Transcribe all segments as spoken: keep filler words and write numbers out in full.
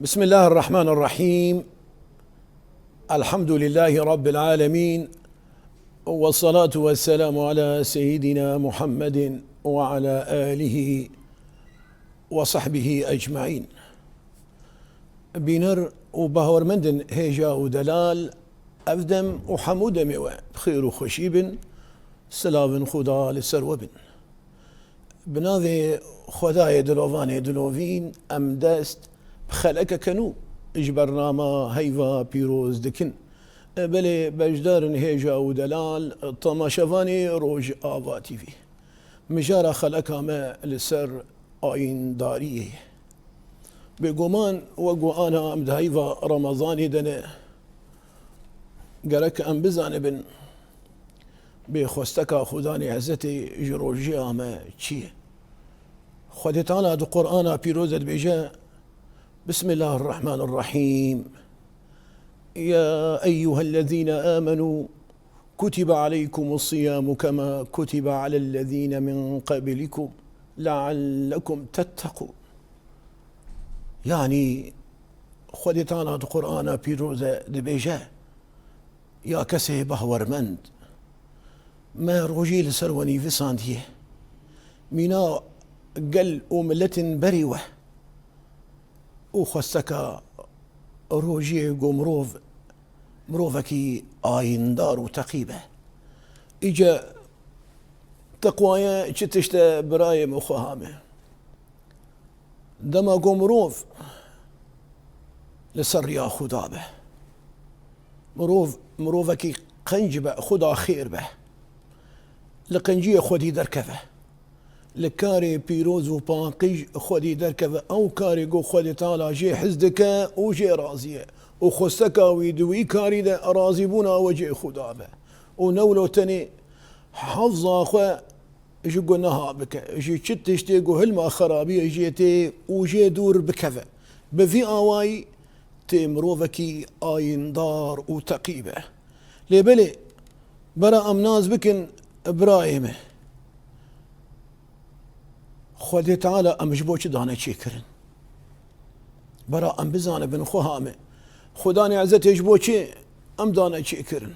بسم الله الرحمن الرحيم. الحمد لله رب العالمين. والصلاة والسلام على سيدنا محمد وعلى آله وصحبه أجمعين. Bîner û bawermendin hêja û delal, ev dem û hemû demê we bi xêr û xweşî bin, silavin Xuda li ser we bin. Bi navê Xwedayê dilovanê dilovîn em dest bi xelekeke nû ji bernama heyva pîroz dikin. Belê beşdarin hêja û delal, temaşevanê Rojava T V. Mijara xeleka me li ser ayîndariyê ye. Bêguman wek ku ana em di heyva Remezanê de ne, gerek em bizanibin bê xwesteka Xudanê Ezzetê ji rojiya me çi ye. Xwedê Teala di Qur'ana Pîroz de dibêje, Bismillahirrahmanirrahîm. Ya eyyuhellezîne âmenû, kutibe aleykumus-siyâmu kema kutibe alellezîne min qablikum leallekum tettekûn. Yanî, Xwedê Teala di Qur'ana Pîroz de dibêje, Ya kesê bawermend, me rojî li ser we nivîsandiye. Mîna gel û miletên berî we û xwesteka rojiyê ku mirov, mirovekî ayîndar û teqî be. Îce teqwaye çi tişt e birayê min xweha me? Dema ku mirov li ser riya Xuda be, mirov, mirovekî qenc be, Xuda xêr be, li qenciyê xwedî derkeve, li karê pîroz û paqij xwedî derkeve, ew karê ku Xwedê Teala jê hez dike û jê razî ye û xwesteka wî di wî karî de razîbûna we cê Xuda be û ne wilo tenê hefza xwe ji guneha bike, ji çi tiştê ku hilma xerabiyê jê tê û jê dûr bikeve. Bi vî awayî tê mirovekî ayîndar û teqî be. Lê belê, bera em nas bikin, birayê me, Xwedê Teala em ji bo çi dane çêkirin? Bera em bizanibin xweha me, Xudanê Ezzetê ji bo çi em dane çêkirin?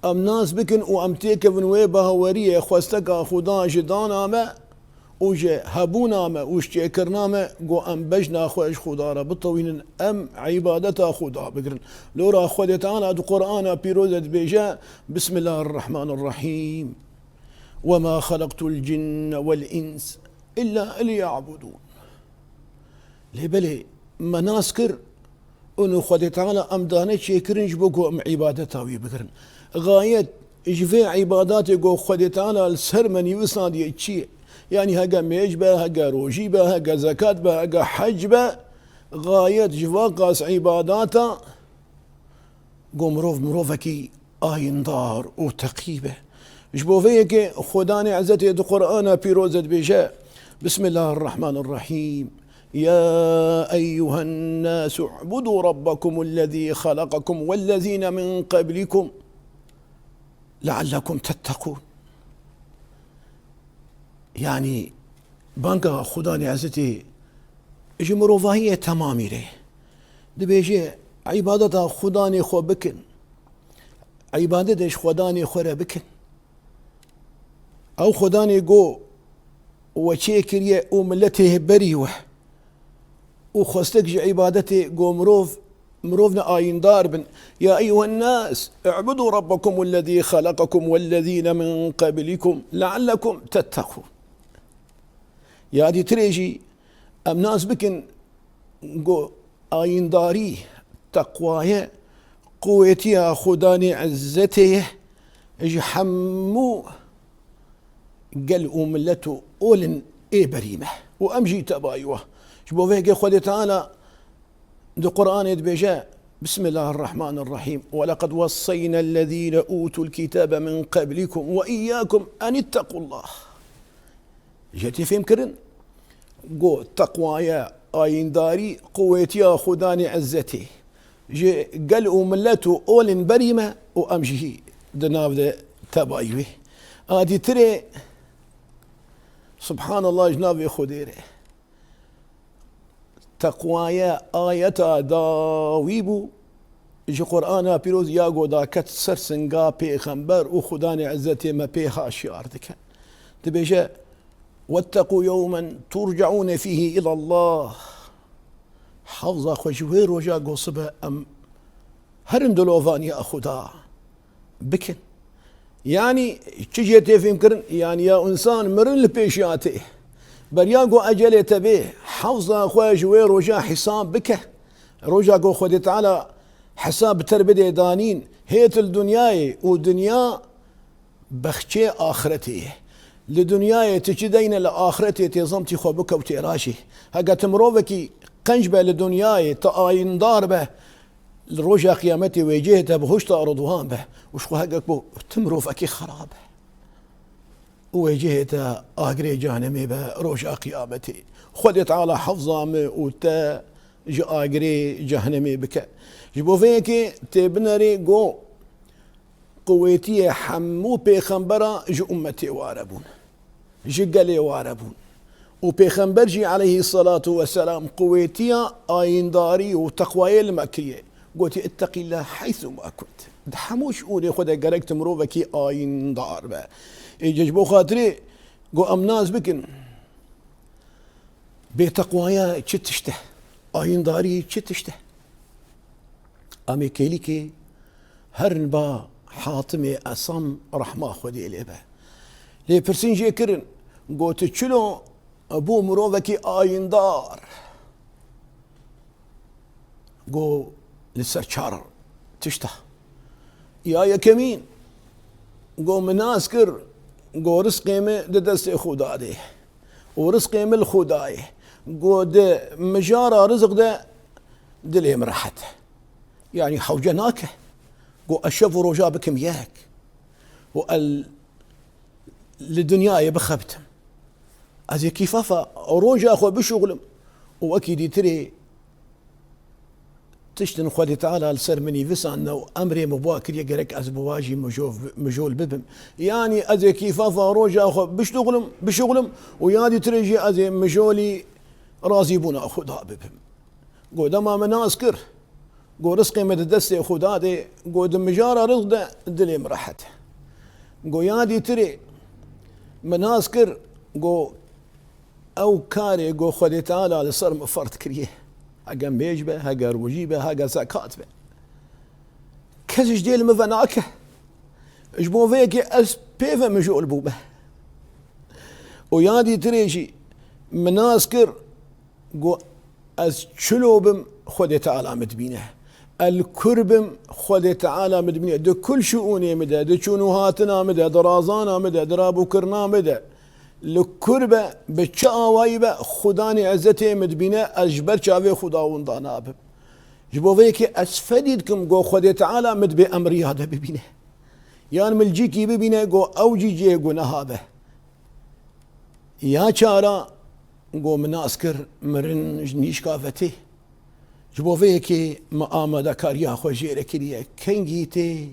Em nas bikin û em têkevin wê baweriyê xwesteka Xuda ji dana me û ji hebûna me û ji çêkirina me, ku em bejna xwe ji Xuda re bitewînin, em îbadeta Xuda bigirin. Lora Xwedê Teala di Qur'ana Pîroz de dibêje, Bismillahirrahmanirrahîm. وما خلقت الجن والإنس إلا ليعبدون. Lê belê me nas kir û nû Xwedê Teala em dane çêkirin ji bo ku em îbadeta wî bikirin. Xayet ji vê îbadatê ku Xwedê Teala li ser me nivîsandiye çi ye? Yanî hege mêj be, hege rojî be, hege zekat be, hege hec be, xayet ji va qas îbadata ku mirov mirovekî ayîndar û teqî be. Ji bo vê yekê Xudanê Ezzetê di Qur'ana Pîroz de dibêje, Bismillahirrahmanirrahîm. يا أيها الناس اعبدوا ربكم الذي خلقكم والذين من قبلكم لعلكم تتقون. Yanî, banga Xudanê Ezzetê ji mirovahiyê temamî re dibêje, îbadeta Xudanê xwe bikin. Îbadet ji Xudanê xwe re bikin. Ew Xudanê ku we çêkiriye û miletê berî we û xwestek ji îbadetê ku mirov, mirov ne ayîndar bin. يا أيها الناس اعبدوا ربكم الذي خلقكم والذين من قبلكم لعلكم تتقون. Ya dîtirê jî em nas bikin ku ayîndarî, teqwaye, quwêtiya Xudanê Ezzetê ye ji hemû gel û milet û olin ê berî me û em jî tebayî we. Ji bo vê yekê Xwedê Teala di Qur'anê dibêje, Bismillahirrahmanirrahîm. ولقد وصينا الذين أوتوا الكتاب من قبلكم وإياكم أن اتقوا الله. Jê tê fêmkirin ku teqwaye, ayîndarî, quwêtiya Xudanê Ezzetê ji gel û milet û olên berî me û em jî di nav de tebayî wê. A dîtirê, Subhanallah, ji navê Xwedê re. Teqwaye ayeta dawî bû, ji Qur'ana Pîroz ya go daket ser singa pêxember û Xudanê Ezzetê me pê ha şiyar dike. Dibêje, "Wetteqû yewmen turceûne fîhî îlallah." Hewza xwe ji wê roja go sibe em herin dilovaniya Xuda bikin. Yanî çi jê tê fêmkirin? Yanî ya însan mirin li pêşiya tê. Beriya ku ecelê te bê, hewza xwe ji wê roja hesab bike. Roja ku Xwedê Teala hesab bi te bidê danîn, hêt li dinyayê û dinya bexçê axretê ye. Li dinyayê tu çi deyne, li axretê tê zemtî xwe bike û tê rajê. Heke tu mirovekî qenc be li dinyayê, tu ayîndar be, li roja qiyametê wê cihê te bihuşta Ridwan be û ji xwe heke ku tu mirovekî xerab be û wê cihê te agirê cehennemê be roja qiyametê. Xwedê Teala hewza min û te ji agirê cehennemê bike. Ji bo vê yekê tê binerê go, Quwêtiyê hemû pêxembera ji ummetê ware bûn. Ji gelê ware bûn. Û pêxember jî aleyhî selatu weselam quwêtiya ayîndarî û teqwayê li me kiriye. Gotî, "Itteqîllah heysu ma kunt." Di hemû şûnê xwe de gerek tu mirovekî ayîndar be. Êce ji bo xatirê go em nas bikin. Bêteqwaya çi tişt e? Ayîndarî çi tişt e? Em ê kêlîkê herin ba Hatimê Esam, rehma Xwedê lê be. Lêpirsîn jê kirin, got, "Çilo bû mirovekî ayîndar?" Go, "Li ser çar tişta. Ya yekemîn, go, min nas kir, go, rizqê min di destê Xuda de ye. Û rizqê min li Xuda ye. Go, di mijara rizq de dilê min rehet e. Yanî hewce nake. Go, ez şev û roja bikim yek. Û el li dinyayê bixebitim. Ez ê kîfafa roja xwe bişuxlim û wekî dîtirê tiştin Xwedê Teala li ser min nivîsandine û emrê min bi wa kiriye, gerek ez bi wa jî mijov-, mijol bibim. Yanî ez ê kîfafa roja xwe bişuxlim, bişuxlim û ya dîtirê jî ez ê mijolî razîbûna Xuda bibim." Go, dema min nas kir, go, rizqê min di destê Xuda de, go, di mijara rizq de dilê min rehet e. Go, ya dîtirê min nas kir, go, ew karê, go, Xwedê Teala li ser min ferd kiriye. Hege mêj be, hege rojî be, hege zekat be. Kes ji dê li min ve nake. Ji bo vê yekê ez pê ve mijol bûme. Û ya dîtirê jî min nas kir, Got, "Ez çilo bim, Xwedê Teala min dibîne. El kur bim, Xwedê Teala min dibîne. Di kul şiûnê min de, di çûn û hatina min de, di razana min de, di rabûkirina min de. Li kur be, bi çi awayî be, Xudanê Ezzetê min dibîne, ez ji ber çavê Xuda winda nabim." Ji bo vê yekê ez fedî dikim, got, "Xwedê Teala min dibê em riya de bibîne. Yan min li cîkî bibîne, got, ew jî cihê guneha be." Ya çara, got, min nas kir, mirin ji nîşka ve tê. Ji bo vê yekê min amadekariya xwe jê re kiriye. Kengî tê?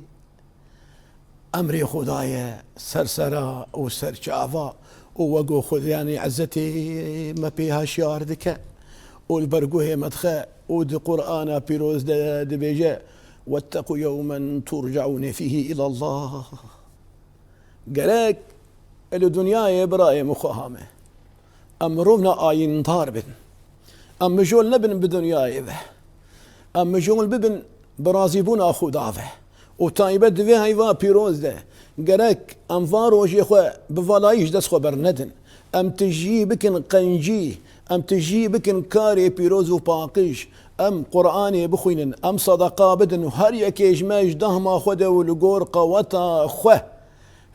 Emrê Xuda ye, sersera û serçava û wego Xudanê Ezzetê me pê ha şiyar dike û li ber guhê me dixe û di Qur'ana Pîroz de dibêje, "Wetteqû yewmen turceûne fîhî îlallah." Gerek li dinyayê birayê min xweha me. Em mirovna ayîndar bin. Em mijol nebin bi dinyayê ve. Em mijol bibin bi razîbûna Xuda ve. Û taybet di vê heyva pîroz de gerek em van rojê xwe bi valayî ji dest xwe bernedin. Em tijî bikin qencî, em tijî bikin karê pîroz û paqij, em Qur'anê bixwînin, em sedeqa bidin û her yekê ji me ji dehma xwe de û li gor qeweta xwe.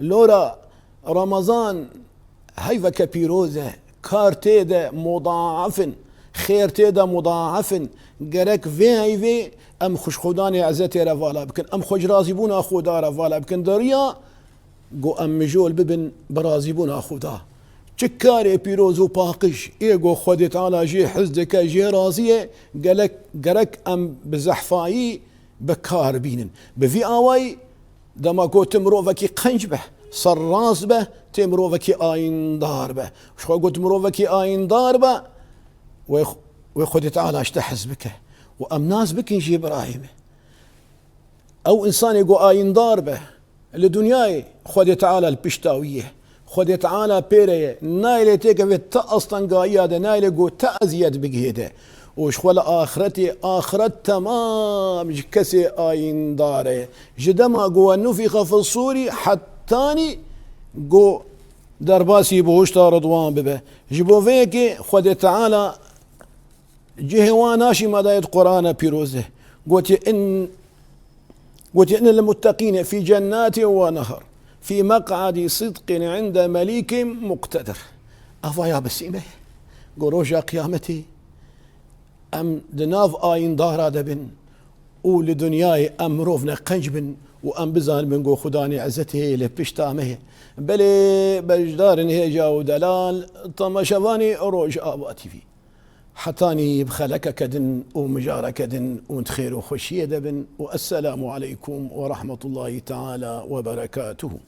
Lora Ramazan heyveke pîroz e, kar tê de mudaaf in, xêr tê de mudaaf in. Gerek vê heyvê em xwe ji Xudanê Ezzetê re vala bikin, em xwe ji razîbûna Xuda re vala bikin. Di riya ku em mijol bibin bi razîbûna Xuda. Çi karê pîroz û paqij ê ku Xwedê Teala jê hez dike, jê razî ye, gelek, gerek em bi zehfayî bi kar bînin. Bi vî awayî, dema ku tu mirovekî qenc be, serrast be, tê mirovekî ayîndar be. Ji xwe ku tu mirovekî ayîndar be, wê xu-, Wê Xwedê Teala ji te hez bike û em nas bikin jî birayê me. Ew însanê ku ayîndar be, li dinyayê Xwedê Teala li pişta wî ye. Xwedê Teala pê re ye. Nayê lê têkeve te astengayiya de, nayê lê ku te eziyet bigihê de. Û ji xwe li axretê, axiret temam ji kesê ayîndar e. Ji dema ku we nufîxe fi sûrî hetanî ku derbasî bihuşta Ridwan bibe. Ji bo vê yekê Xwedê Teala cihê wan naşî me dayê di Qur'ana pîroz de. Gotiye in, gotiye inne lil mutteqîne fî cennatin we nehar. Fî meq'adi sidqin inde melîkin muqtedir. Eva ya besîme ye. Go roja qiyametê em di nav ayîndara de bin û li dinyayê em mirov ne qenc bin û em bizanibin ku Xudanê Ezzetê li pişta me ye. Belê beşdarin hêja û delal, temaşevanê Rojava T V. Hetanî bi xelekeke din û mijareke din û di xêr û xweşiyê de bin û esselamu aleykum we rahmetullahi teala we berekatuhu.